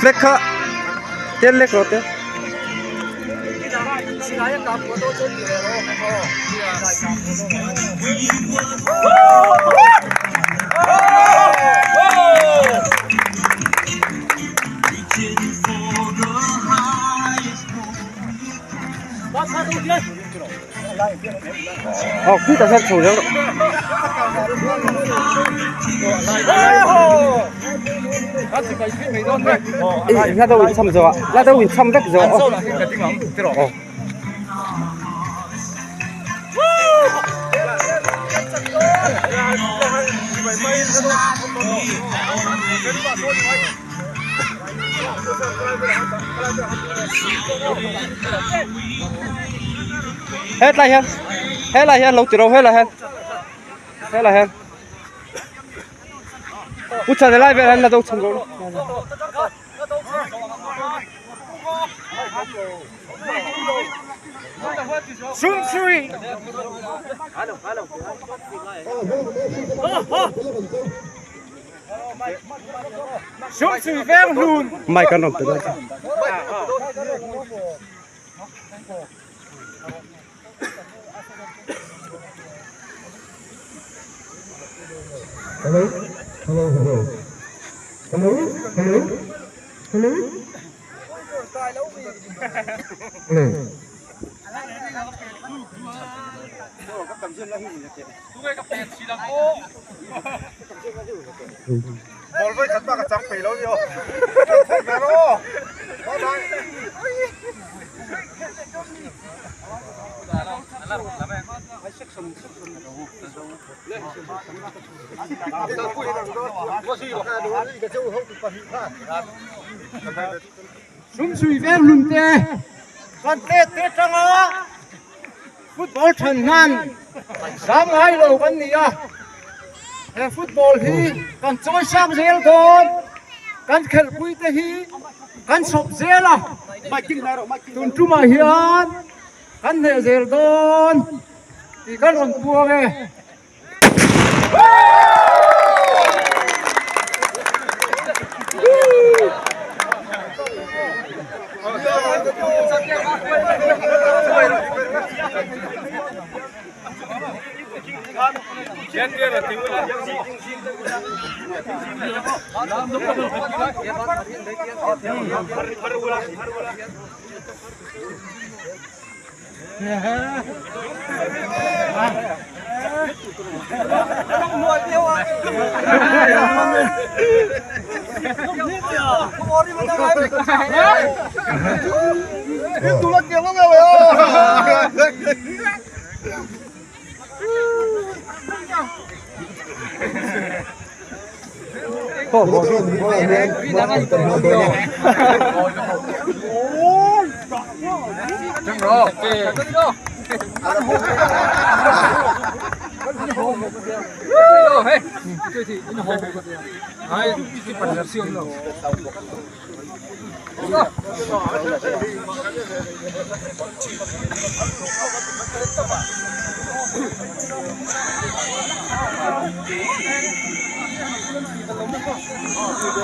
Flag kha tel lek rawh te. Aw khi tah hian chho zel rawh. Ih hla deuh in cham zawh ah hla deuh in cham vek zawh ah aw. Hetlai hian helai hian lo ti ro helai hian helai hian pu chhan helai velah hian la do chhan rawh Mic an rawn pe dawn. Hello, hello, hello. Hello, hello, hello. Hello. Sumsui veng hlun te kan tet te tanga football than hnan zam ngai lo kan ni a he football hi kan chawi sang zel dawn kan khelhpui te hi kan sawp zel a tun tumah hian kan hneh zel dawn tih kan rawn puang e.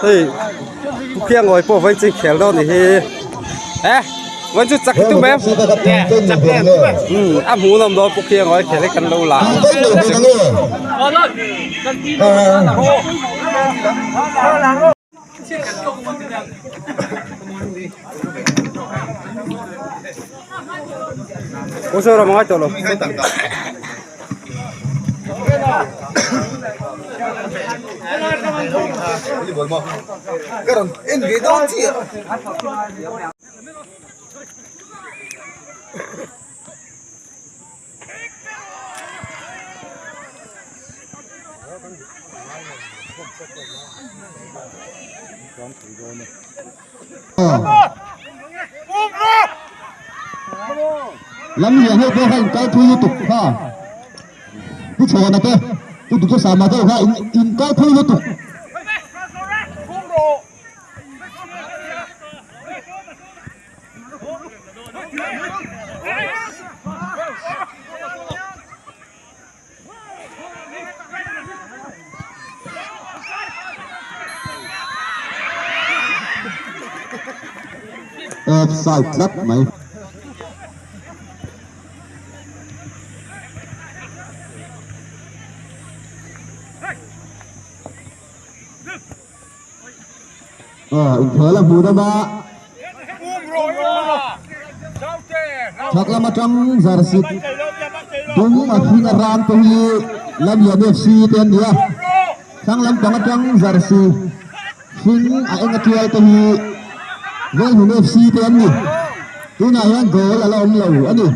Hei Khiangawi pawh vawiin chu inkhel dawn ni hi eh vawiin chu chak hi tum em a hmuh nawm dawn pawh Khiangawi khel hi kan lo la Pu Zoram a ngai tawh lo. Lam lian ho pawh kha in kal thui lutuk kha Pu Chhawna te Pu Duhthusama te ho kha in kal thui lutuk. Offside tlat mai. Inkhel a hmuh deuh a. Chhak lam atang jersey dum a hring a ram te hi Lamlian FC te an ni a. Thlang lampang atang jersey hring a eng a tial te hi Velhmun FC te an ni. Tunah hian goal a la awm lo a ni.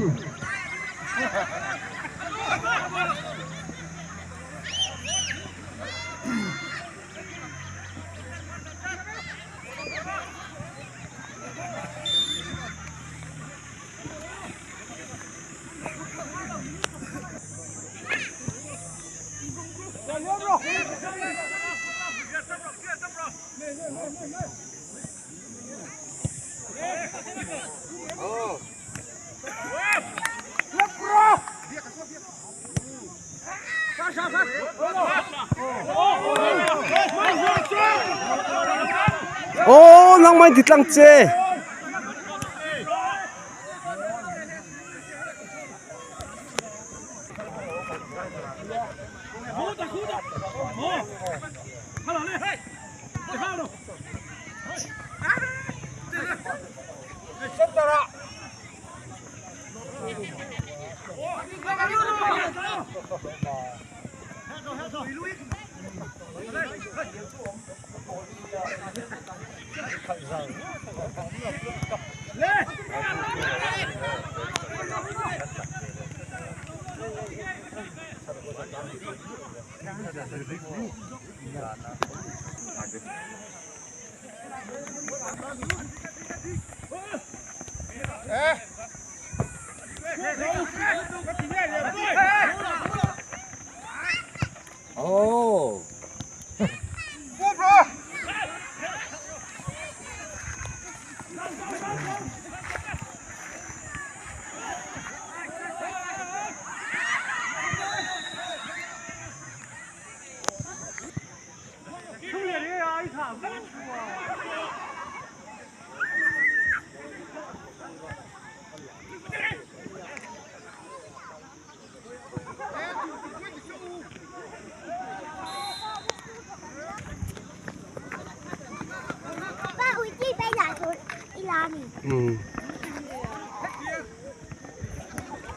Aw nangmah in ti tlang che.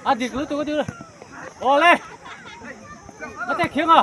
A dik lutuk a dik lutuk awle a te khiang a.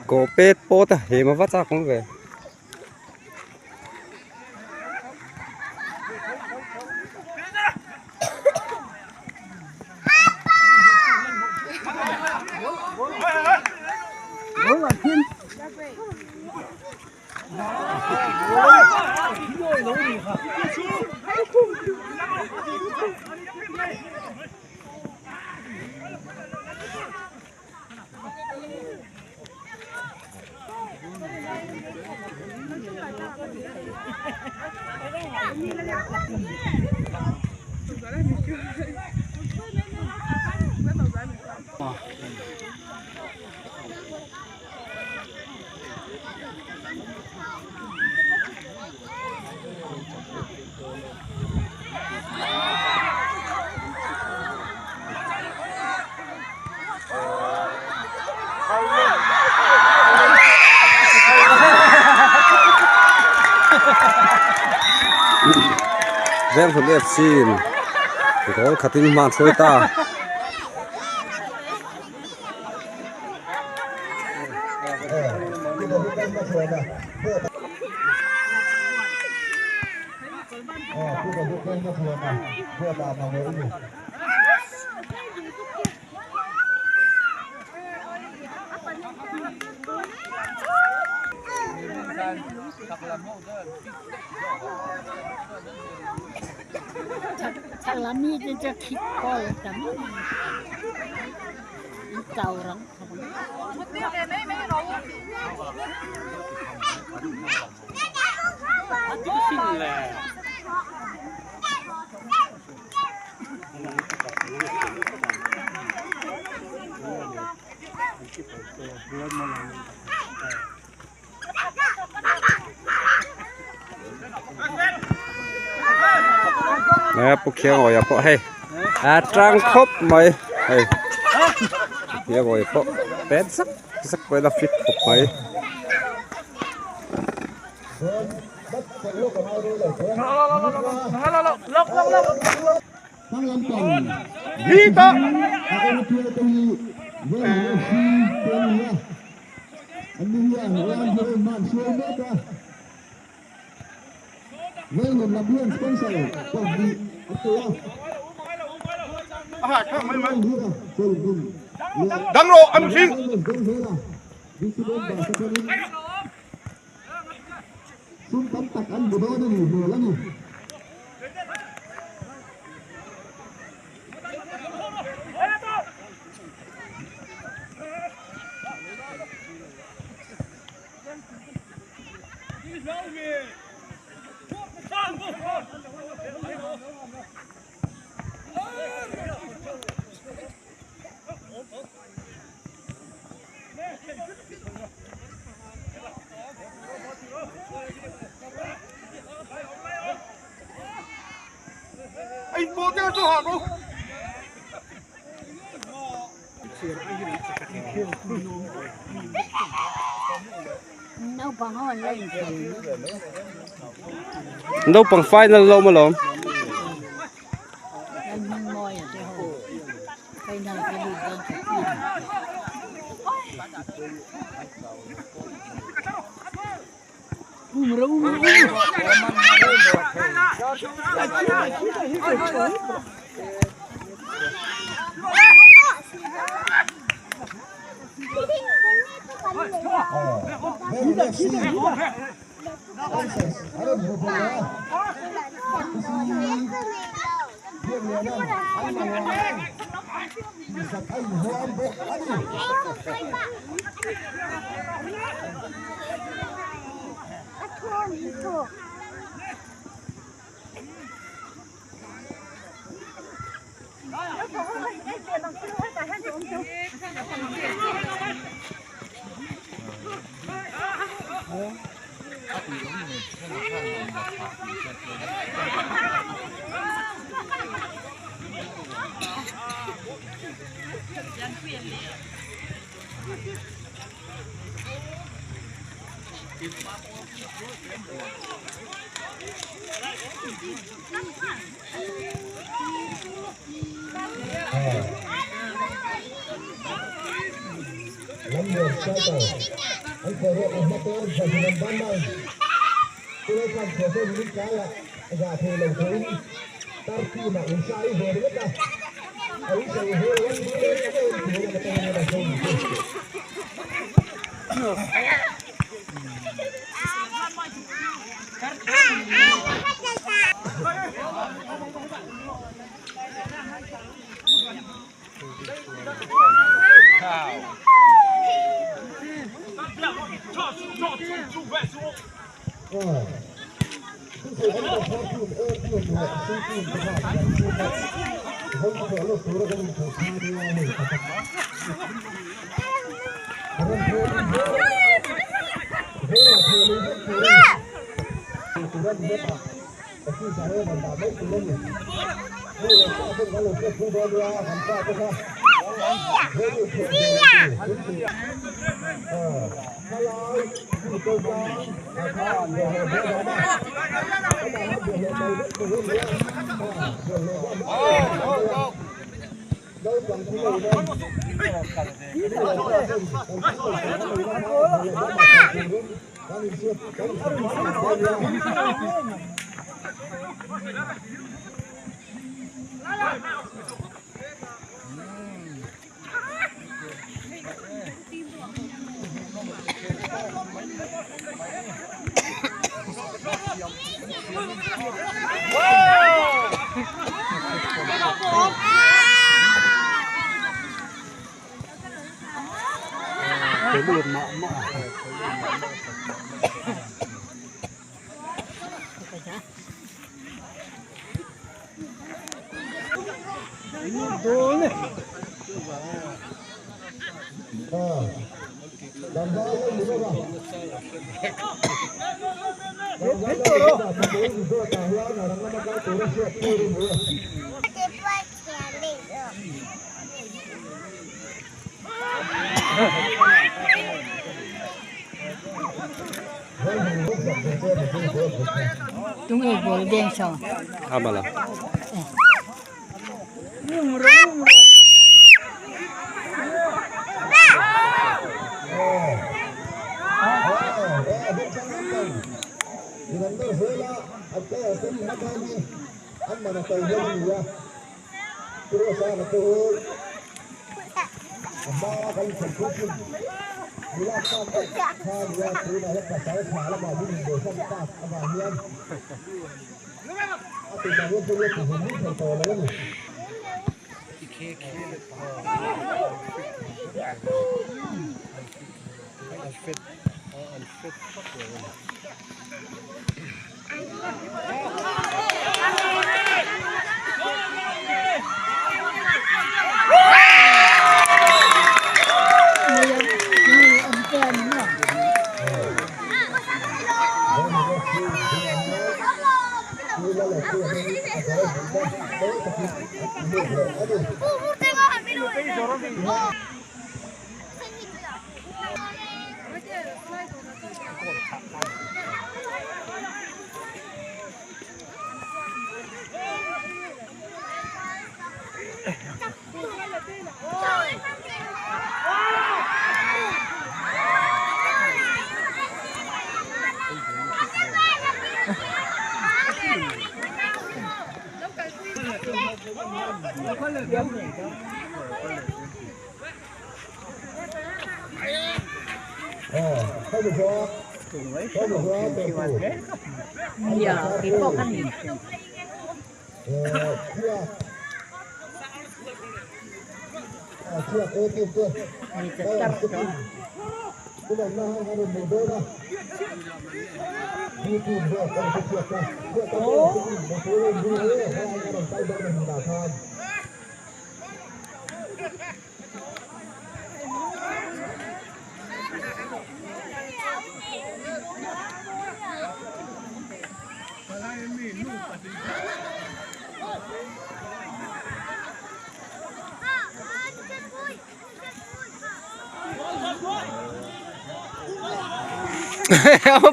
Kaw pet pawt a he ma va chak awm ve. Veng hun FC in goal khatin hma an hruai ta. Nè pu khiang oi pawh hei a tang khawp mai hei khiang oi pawh pet zak zak mai la fit khawp mai. Dang rawh an hring. Sum tam tak an bu dawn a ni hmel a ni. Naupang final lawm alawm. Tunge ball deng saw. Amala.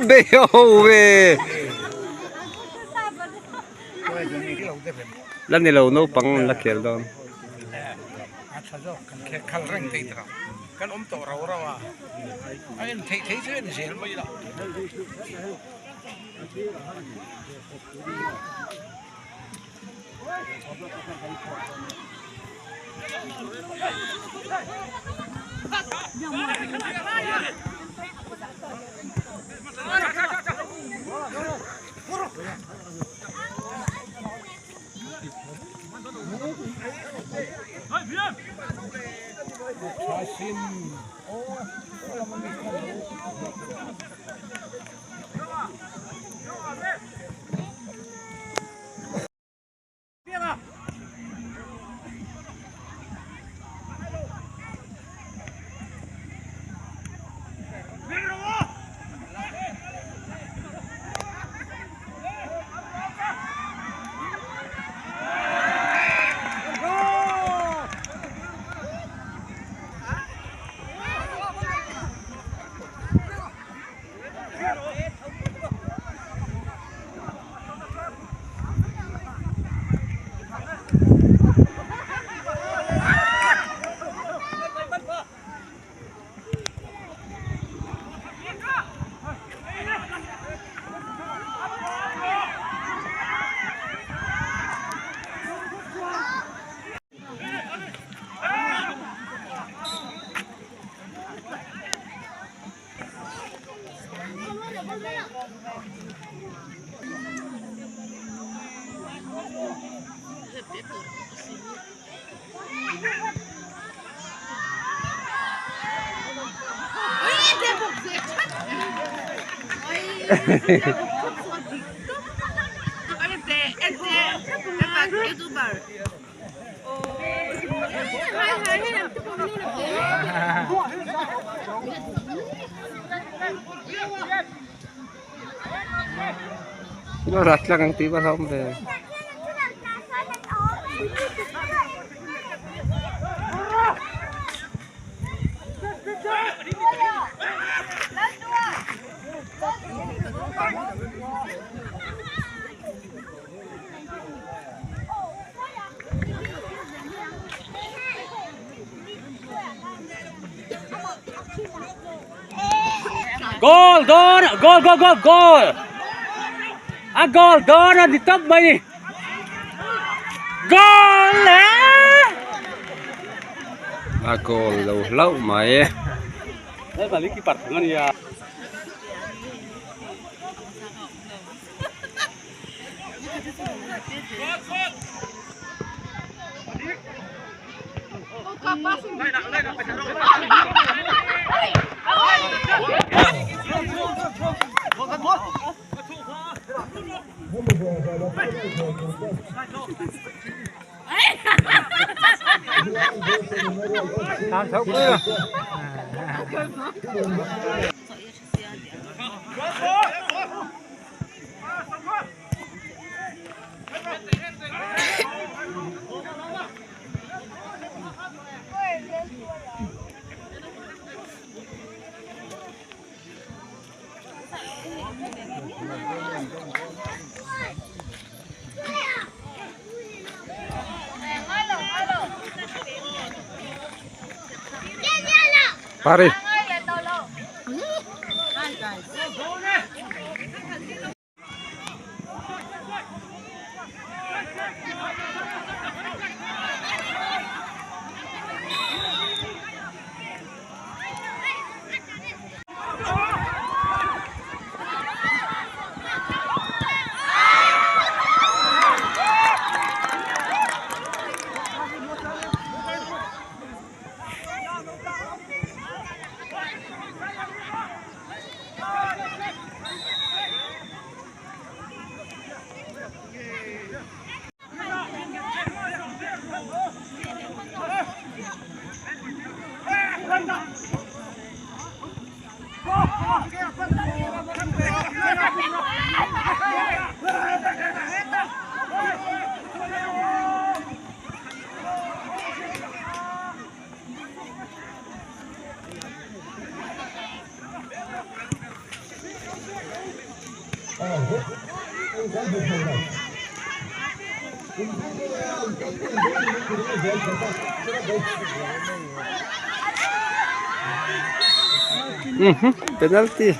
Be la ni lo naupang an la khel dawn. Nó rạch là càng tí vào không về. Goal, goal, goal, goal, goal, goal. A goal, goal ni top mai. Goal le. A goal lâu lâu mai. Đây là lý cái bật thằng này à. Pare. Penalty.